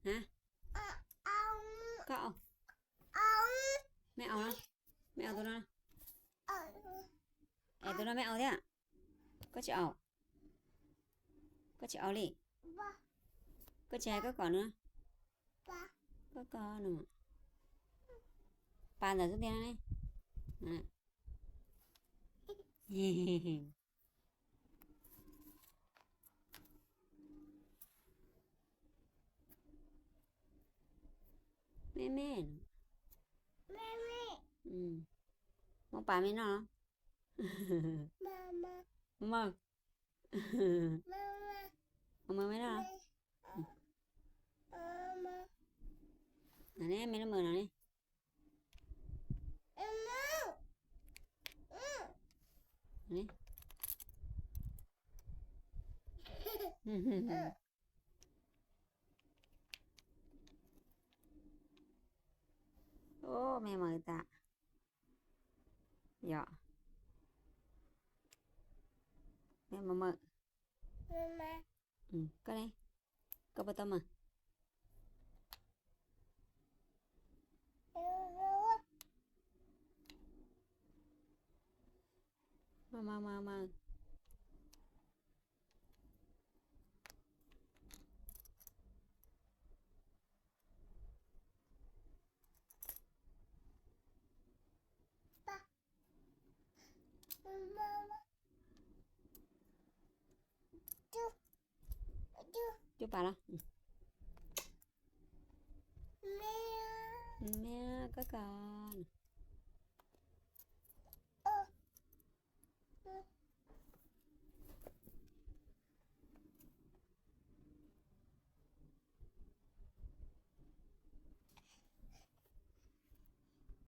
Koj, mej aus no, mej aus tus no. Es tus no mej aus thiab. Koj tsis aus, koj tsis aus li. Koj tsis hais koj kom no. Koj kom no. Pas ntawm xub ntiag no ne. Me me. Muab pas me noj. Maj maj. Maj maj me noj. No ne, me lub maj no ne. Ub, me maj tas. Yog. Me maj maj. Koj ne, koj puas tau maj? Maj maj maj maj. Cub pas los. Me, koj kom.